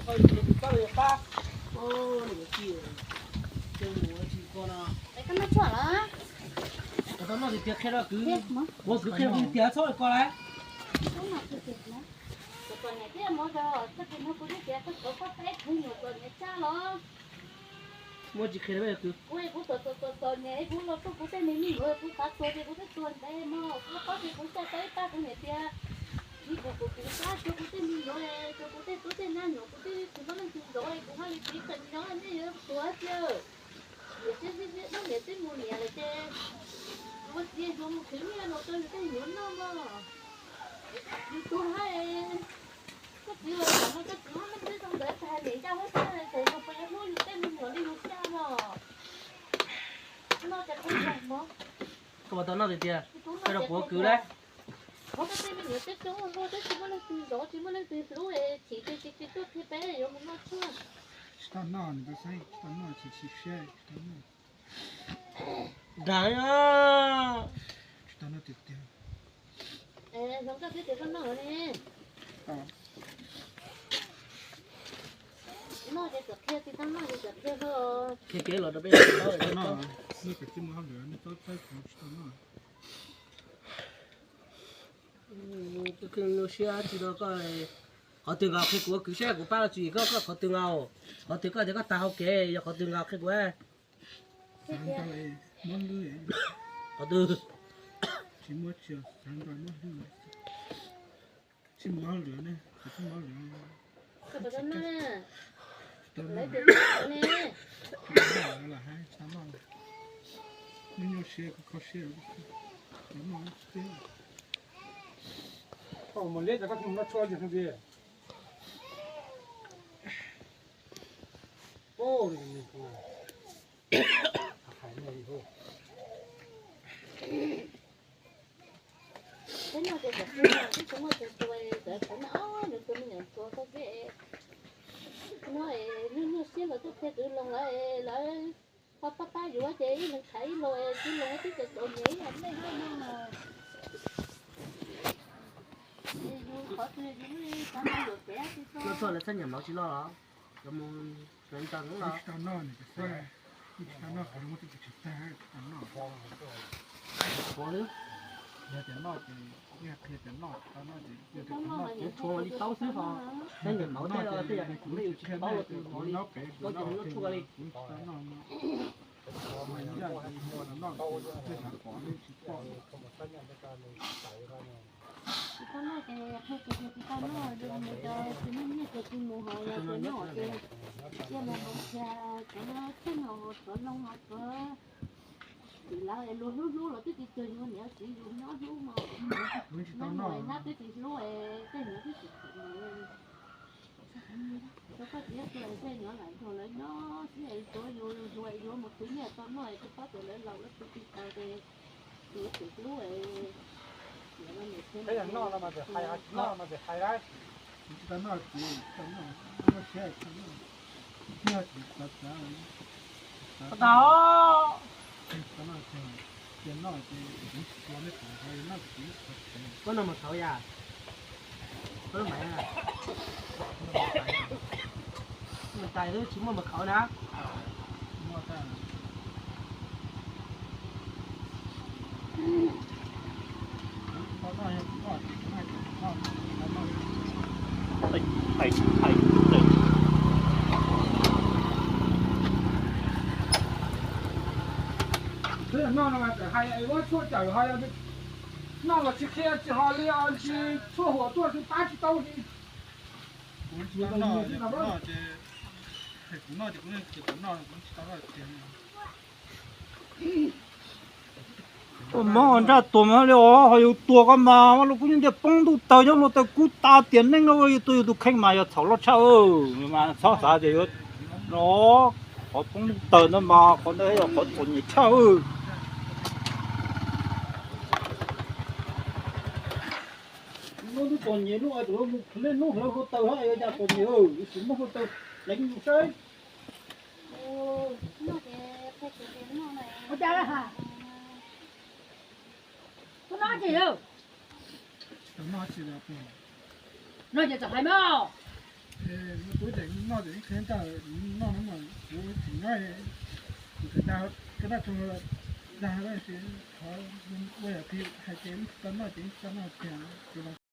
Koj yuav qhia kuv pab los yog pab? Ua niam tij, ua tsis koj no. Koj noj tshuaj los? Koj tau noj tiag tiag qhia rau kuv. Ua kuv qhia tias txhob ua koj lawm. Kuv txom nyem thiab mog, koj tsis nrog kuv thiab tias koj txov koj peb khwv nyuam txom nyem tshaj los. Muaj tsis qhia rau kuv. Kuv kuv txom txom txom nyem kuv los tuaj kuv tej me me nyuam kuv xav tuag ces kuv twb tuag ntev mog, kuv paub tias kuv coj tau ib pab kuv niam tias tsis pum kuv kuv xav cuag kuv tej me nyuam, cuag kuv tej tub tej nyab nyuam kuv twb tsis muaj leej twg zov kuv haj li txiv tseem nyob nej yuav tuag tiag. Niam txiv sib sib dub niam txiv mus niam lawm ces ua txiv hluas mus khwv nyiaj los rau yus tej nyuam noj mog. Yus tuag hab, koj txiv los thaum no koj txiv muab leej twg zoo ntawd tag niam yaj huab sab ces yus puas yuav hlub yus tej me nyuam li yus xyaj mog. Noj ces qhov zoo mog. Koj puas tau noj tiag tiag? Koj rau puav kwv lawm. Qhov koj tej me nyuam coob coob luaj tab sis muaj leej twg zov tsis muaj leej twg hlub es chim tsis tsis tuaj qhia peb yuav mus noj tshuaj. Tsis tau noj, nws tau saib tsis tau noj, chim chim siab tsis tau noj. Dag, tsis tau noj tiag tiag. Zoo koj twb tias koj noj ne. Noj ces txawm qhia, tsis tau noj ces txawm qhia. Qhia kev los rau peb noj, nej kwv tij muaj hauj lwm nej txhob txhawj kuv tsis tau noj. Siab tsis rau koj, qhov twg nkaus qhia kuv ua kwv saib kuv pab los tsis koj, koj qhov twg nkaus, qhov twg koj tias koj tag hau kev yog qhov twg nkaus qhia kuv. Qhov twg? Tsis muaj tsis, xav nrog muab hlwb, tsis muab lwm ne, tsis muab lwm. Tsis tau noj, tsis tau noj, nyuaj nyuaj siab kho siab, tsis tau noj. Koj mus liab ces koj thiaj mus noj tshuaj li xwb. Peb noj ces txawm qhia, twb tsis muaj tus tua, txawm qhov noj, nws tus me nyuam tua koj peb. No es nyuaj nyuaj siab los tuaj qhia kwv loo lawv, lawv ho pab pab yuav ces ib leeg thaiv ib loo, kwv loo twb txawm txom nyem ib yam nej hab no. Yus qhov twg yus xav noj yuam kev tsis tau. Noj tshuaj lawv txhab nyiam mov tsis loj los? Cov mus sawv ntawm no los? Tsis tau noj, tsis tau noj, qhov muab tib tus tsis tag, tsis tau noj. Yog tias noj ces ib qhia tias noj, tsis tau noj ces yog tias kuv noj ces tshuav li taub xwb ho. Txhab nyiam mov tej tej yam kuv twb tsis paub los tus mov li, kuv ces noj tshuaj li. Kuv tsis tau noj, yog noj tej xav pom nej tsis pom. Tsis tau noj ces qhia tias tsis tau noj, yog mus cov tsis muaj nyiaj ces tsis mus hos, yog tias noj ces cia mus hos kiag cov txhab no, cov loo hos cov tim lawv luag hlub hlub los twb tsis cuag yus niam txiv yus nyob hlub mog. Nyob mus nab twb tsis hlub, tej niam twb tsis txim. Rau koj txiv tuag tej nyuam lam nrog lawv nyob xwb es tsuav yus hluas yuav mus khwv nyiaj tau noj es twb paub tias lawv laus lawv khwv tsis tau ces yuav tsum hlub. Tsis tau noj ces tsis tau noj, muaj siab tsis tau noj. Tsis tau tau. Tsis tau noj ces, cia noj ces kuv tsis tua nej pom, noj ces kuv tsis tua ces. Koj noj mov khauv yam? Koj lub maiv, maiv tais twb tsis muaj mov khauv na. Twb yog noj no mas txawm hais ua tshuaj cawm ho yog noj los tsis qhia tsis ho li, tsis tshuaj huam tuaj tsis pab tsis tau li. Kuv tsis tau noj, kuv noj ces kuv tsis tau noj, kuv tsis tau noj tiag. Ua mov nraj tuag mas li os, ho yus tuag koj mas mas los kuj yeej tias poob ntuj tawg nyob hluav taws kub tas tiam neej no, yus tus yus tus kheej mas yog txhaum loj tshaj mas txhob xav tias yuav no, qhov poob ntuj tawg ntawd mas qhov ntawd yog qhov txom nyem tshaj. Lub hnub txom nyem lub tus mus hleb hnub hlawv hluav taws hab, cas txom nyem, yus tsis muab hluav taws pleev yus saib. Ua cas lawm? Koj noj tsis lawm? Noj ces txawm hais mas. Noj ces yeej qhia ncaj, noj no mas kuv tsis nyob, kuv tsis dag, koj dag tso dag, tab sis qhov ua yam li hais tias tsis tau noj ces tsis tau noj tiag, kuv los